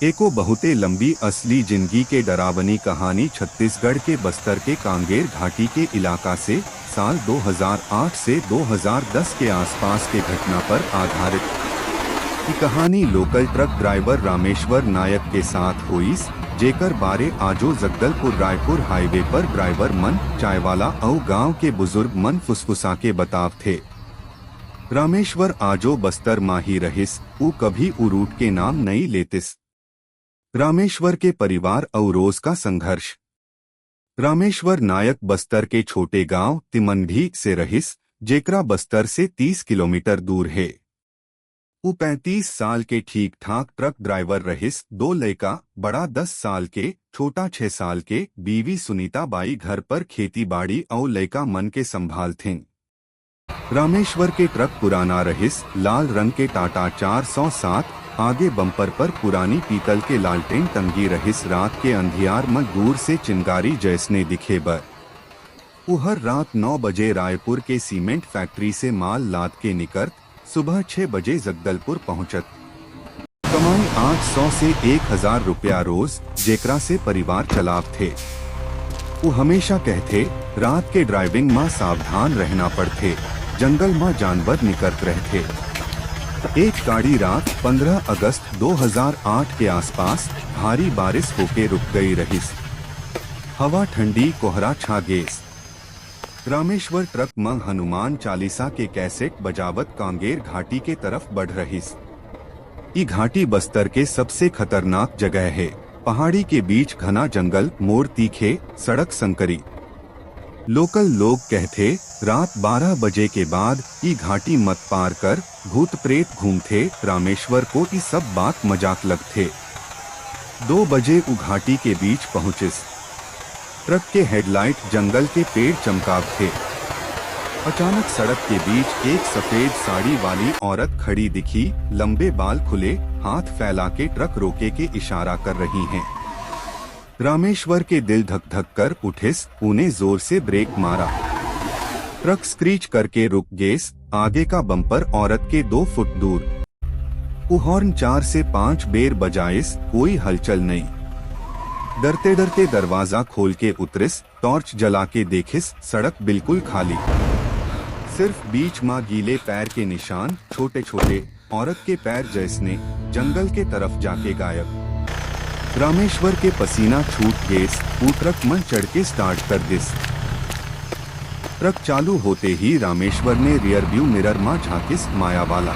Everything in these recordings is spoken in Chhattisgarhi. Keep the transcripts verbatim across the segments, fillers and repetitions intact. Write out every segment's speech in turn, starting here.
एको बहुते लंबी असली जिंदगी के डरावनी कहानी छत्तीसगढ़ के बस्तर के कांगेर घाटी के इलाका से साल दो हज़ार आठ से दो हज़ार दस के आसपास के घटना पर आधारित। ई कहानी लोकल ट्रक ड्राइवर रामेश्वर नायक के साथ होइस, जेकर बारे आजो जगदलपुर रायपुर हाईवे पर ड्राइवर मन, चाय वाला अउ गांव के बुजुर्ग मन फुसफुसा के बतावथे। रामेश्वर आजो बस्तर मा ही रहिस, ऊ कभी ऊ रूट के नाम नइ लेतिस। रामेश्वर के परिवार अउ रोज का संघर्ष। रामेश्वर नायक बस्तर के छोटे गांव तिमंडी से रहिस, जेकरा बस्तर से तीस किलोमीटर दूर हे। ऊ पैंतीस साल के ठीक ठाक ट्रक ड्राइवर रहिस, दो लइका, बड़ा दस साल के, छोटा छह साल के, बीवी सुनीता बाई घर पर खेती बाड़ी अउ लइका मन के संभालथिन। रामेश्वर के ट्रक पुराना रहिस, लाल रंग के टाटा चार सौ सात, आगे बम्पर पर पुरानी पीतल के लालटेन टंगी रहिस, रात के अंधियार म दूर से चिंगारी जैसने दिखे बर। ऊ हर रात नौ बजे रायपुर के सीमेंट फैक्ट्री से माल लाद के निकरत, सुबह छह बजे जगदलपुर पहुंचत। कमाई आठ सौ से एक हज़ार रुपया रोज, जेकरा से परिवार चलावथे। ऊ हमेशा कहथे, रात के ड्राइविंग मा सावधान रहना पड़थे, जंगल मा जानवर निकरत रहथे। एक गाड़ी रात पन्द्रह अगस्त दो हज़ार आठ के आसपास भारी बारिश होके रुक गई रहिस। हवा ठंडी, कोहरा छा गेस। रामेश्वर ट्रक म हनुमान चालीसा के कैसेट बजावत कांगेर घाटी के तरफ बढ़ रहिस। ई घाटी बस्तर के सबसे खतरनाक जगह हे। पहाड़ी के बीच घना जंगल, मोड़ तीखे, सड़क संकरी। लोकल लोग कहथे, रात बारह बजे के बाद ई घाटी मत पार कर, भूत प्रेत घूमथे। रामेश्वर को ई सब बात मजाक लगथे। दो बजे ऊ घाटी के बीच पहुंचिस। ट्रक के हेडलाइट जंगल के पेड़ चमकावथे। अचानक सड़क के बीच एक सफेद साड़ी वाली औरत खड़ी दिखी, लंबे बाल खुले, हाथ फैला के ट्रक रोके के इशारा कर रही हैं। रामेश्वर के दिल धक धक कर उठिस, उने जोर से ब्रेक मारा। ट्रक स्क्रीच करके रुक गेस, आगे का बम्पर औरत के दो फुट दूर। उ हॉर्न चार से पांच बेर बजाइस, कोई हलचल नहीं। डरते डरते दरवाजा खोल के उतरिस, टॉर्च जला के देखिस, सड़क बिल्कुल खाली। सिर्फ बीच मा गीले पैर के निशान, छोटे छोटे, औरत के पैर जैसने, जंगल के तरफ जाके गायब। रामेश्वर के पसीना छूट गेस, उ ट्रक मन चढ़ के स्टार्ट कर दिस। ट्रक चालू होते ही रामेश्वर ने रियर व्यू मिरर मा झांकिस, माया वाला।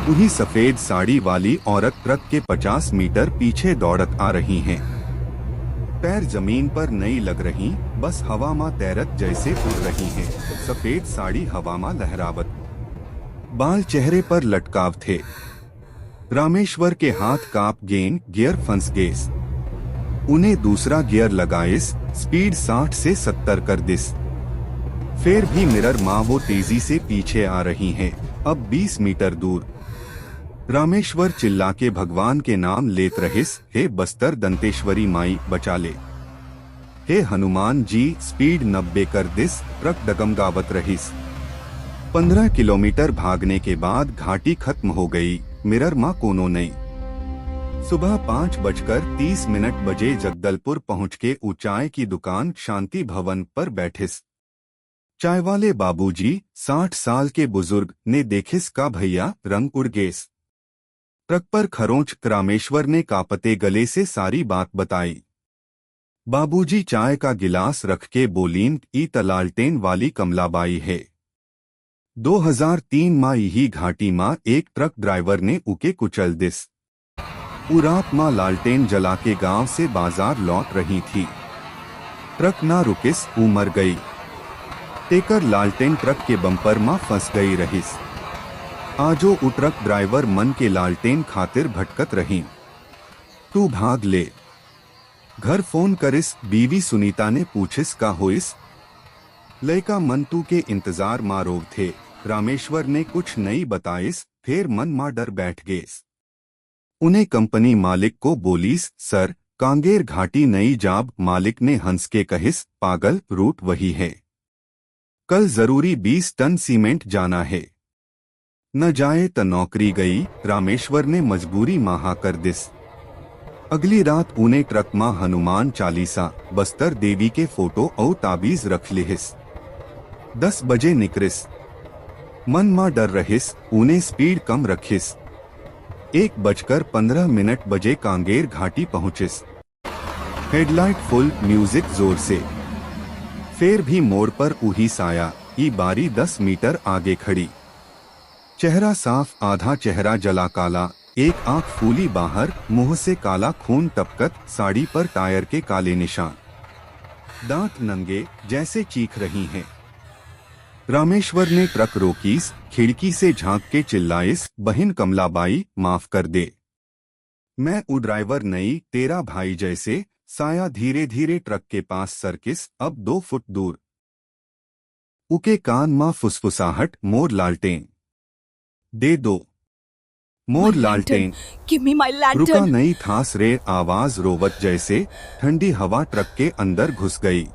उही सफेद साड़ी वाली औरत ट्रक के पचास मीटर पीछे दौड़त आ रही हैं। पैर जमीन पर नहीं लग रही, बस हवा मा तैरत जैसे उड़ रही हैं। सफेद साड़ी हवा मा लहरावत, बाल चेहरे पर लटकावथे। रामेश्वर के हाथ कांप गेन, गियर फंस गेस। उने दूसरा गियर लगाइस, स्पीड साठ से सत्तर कर दिस। फिर भी मिरर मा वो तेजी से पीछे आ रही हैं, अब बीस मीटर दूर। रामेश्वर चिल्ला के भगवान के नाम लेत रहिस, हे बस्तर दंतेश्वरी माई, बचा ले। हे हनुमान जी, स्पीड नब्बे कर दिस, ट्रक डगमगावत रहिस। पन्द्रह किलोमीटर भागने के बाद घाटी खत्म हो गई, मिरर मा कोनो नहीं। सुबह पाँच बजकर तीस मिनट बजे जगदलपुर पहुंच के उ चाय की दुकान शांति भवन पर बैठिस। चाय वाले बाबूजी, साठ साल के बुजुर्ग, ने देखिस, का भैया, रंग उड़ गेस। ट्रक पर खरोंच। रामेश्वर ने कांपते गले से सारी बात बताई। बाबूजी चाय का गिलास रख के बोलीन, ई त लालटेन वाली कमलाबाई है। दो हज़ार तीन मा इही घाटी मा एक ट्रक ड्राइवर ने उके कुचल दिस। उ रात मा लालटेन जला के गांव से बाजार लौट रही थी। ट्रक ना रुकिस, उ मर गई। तेकर लालटेन ट्रक के बम्पर मा फंस गई रहिस। आजो उ ट्रक ड्राइवर मन के लालटेन खातिर भटकत रही। तू भाग ले। घर फोन करिस, बीवी सुनीता ने पूछिस, का होइस? लइका मन तू के इंतजार मा रोवथे। रामेश्वर ने कुछ नई बताइस, फेर मन मा डर बैठ गेस। उन्हें कंपनी मालिक को बोलीस, सर, कांगेर घाटी नई जाब। मालिक ने हंस के कहिस, पागल, रूट वही है। कल जरूरी बीस टन सीमेंट जाना है। न जाए त नौकरी गई। रामेश्वर ने मजबूरी मा हाँ कर दिस। अगली रात उने ट्रक म हनुमान चालीसा, बस्तर देवी के फोटो अउ ताबीज रख लिहिस। दस बजे निकरिस। मन म डर रहिस, उने स्पीड कम रखिस। एक बजकर पन्द्रह मिनट बजे कांगेर घाटी पहुंचिस। हेडलाइट फुल, म्यूजिक जोर से। फेर भी मोड़ पर उही साया, ई बारी दस मीटर आगे खड़ी। चेहरा साफ, आधा चेहरा जला काला, एक आंख फूली बाहर, मुंह से काला खून टपकत, साड़ी पर टायर के काले निशान। दांत नंगे, जैसे चीख रही हैं। रामेश्वर ने ट्रक रोकीस, खिड़की से झांक के चिल्लाइस, "बहिन कमलाबाई, माफ कर दे। मैं उ ड्राइवर नई, तेरा भाई जैसे।" साया धीरे धीरे ट्रक के पास सरकिस, अब दो फुट दूर। उके कान म फुसफुसाहट, "मोर लालटेन दे दो। मोर लालटेन।" Give me my रुका lantern. नई थास रे, आवाज रोवत जैसे। ठंडी हवा ट्रक के अंदर घुस गई।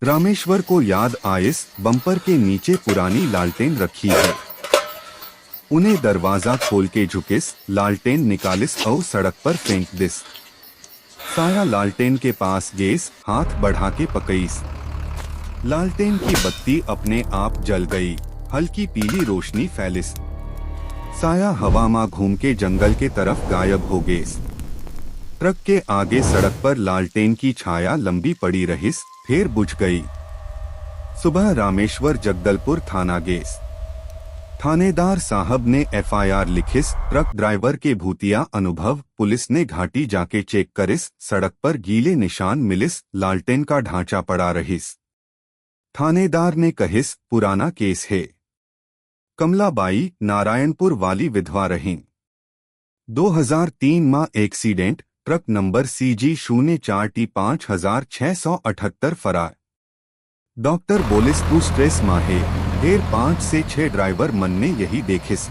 रामेश्वर को याद आइस, बम्पर के नीचे पुरानी लालटेन रखी है। उने दरवाजा खोल के झुकिस, लालटेन निकालिस अउ सड़क पर फेंक दिस। साया लालटेन के पास गेस, हाथ बढ़ा के पकईस। लालटेन की बत्ती अपने आप जल गई, हल्की पीली रोशनी फैलिस। साया हवा मा घूम के जंगल के तरफ गायब हो गेस। ट्रक के आगे सड़क पर लालटेन की छाया लंबी पड़ी रहिस, फेर बुझ गई। सुबह रामेश्वर जगदलपुर थाना गेस। थानेदार साहब ने एफआईआर लिखिस, ट्रक ड्राइवर के भूतिया अनुभव। पुलिस ने घाटी जाके चेक करिस, सड़क पर गीले निशान मिलिस, लालटेन का ढांचा पड़ा रहिस। थानेदार ने कहिस, "पुराना केस है।" कमलाबाई नारायणपुर वाली विधवा रहीं। दो हज़ार तीन मा एक्सीडेंट, ट्रक नंबर CG शून्य चार T पाँच हज़ार छह सौ अठहत्तर फरार। डॉक्टर बोलिस, "तू स्ट्रेस मा है।" ढेर पांच से छह ड्राइवर मन ने यही देखिस।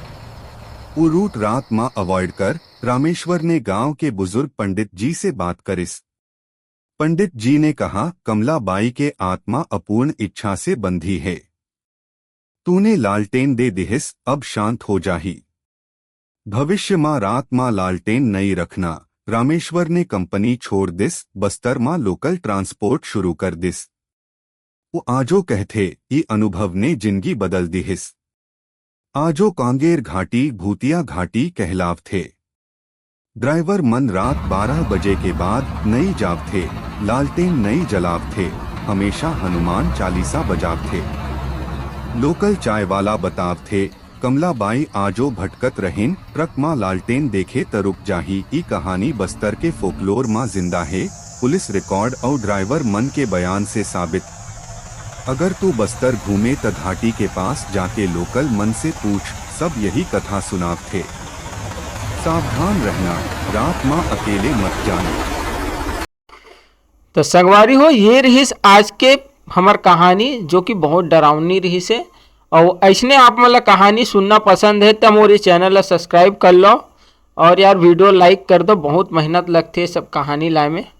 वो रूट रात मा अवॉइड कर रामेश्वर ने गांव के बुजुर्ग पंडित जी से बात करिस। पंडित जी ने कहा, "कमलाबाई के आत्मा अपूर्ण इच्छा से बंधी है। तूने लालटेन दे दिहिस, अब शांत हो जाही। भविष्य मा रात मा लालटेन नई रखना।" रामेश्वर ने कंपनी छोड़ दिस, बस्तर मा लोकल ट्रांसपोर्ट शुरू कर दिस। वो आजो कहथे, "ई अनुभव ने जिंदगी बदल दिहिस।" आजो कांगेर घाटी भूतिया घाटी कहलावथे। ड्राइवर मन रात बारह बजे के बाद नई जावथे, लालटेन नई जलावथे, हमेशा हनुमान चालीसा बजावथे। लोकल चाय वाला बतावथे, कमलाबाई आजो भटकत रहिन, ट्रक मा लालटेन देखे त रुक जाही। ई कहानी बस्तर के फोकलोर मा जिंदा हे, पुलिस रिकॉर्ड अउ ड्राइवर मन के बयान से साबित। अगर तू बस्तर घूमे त घाटी के पास जाके लोकल मन से पूछ, सब यही कथा सुनावथे। सावधान रहना, रात मा अकेले मत जाना। तो संगवारी हो, ये रहिस आज के हमर कहानी, जो कि बहुत डरावनी रहिस हे। अउ अइसने आप मन ला कहानी सुनना पसंद हे, त मोर ये चैनल ला सब्सक्राइब कर लो और यार वीडियो लाइक कर दो। बहुत मेहनत लगथे सब कहानी लाए में।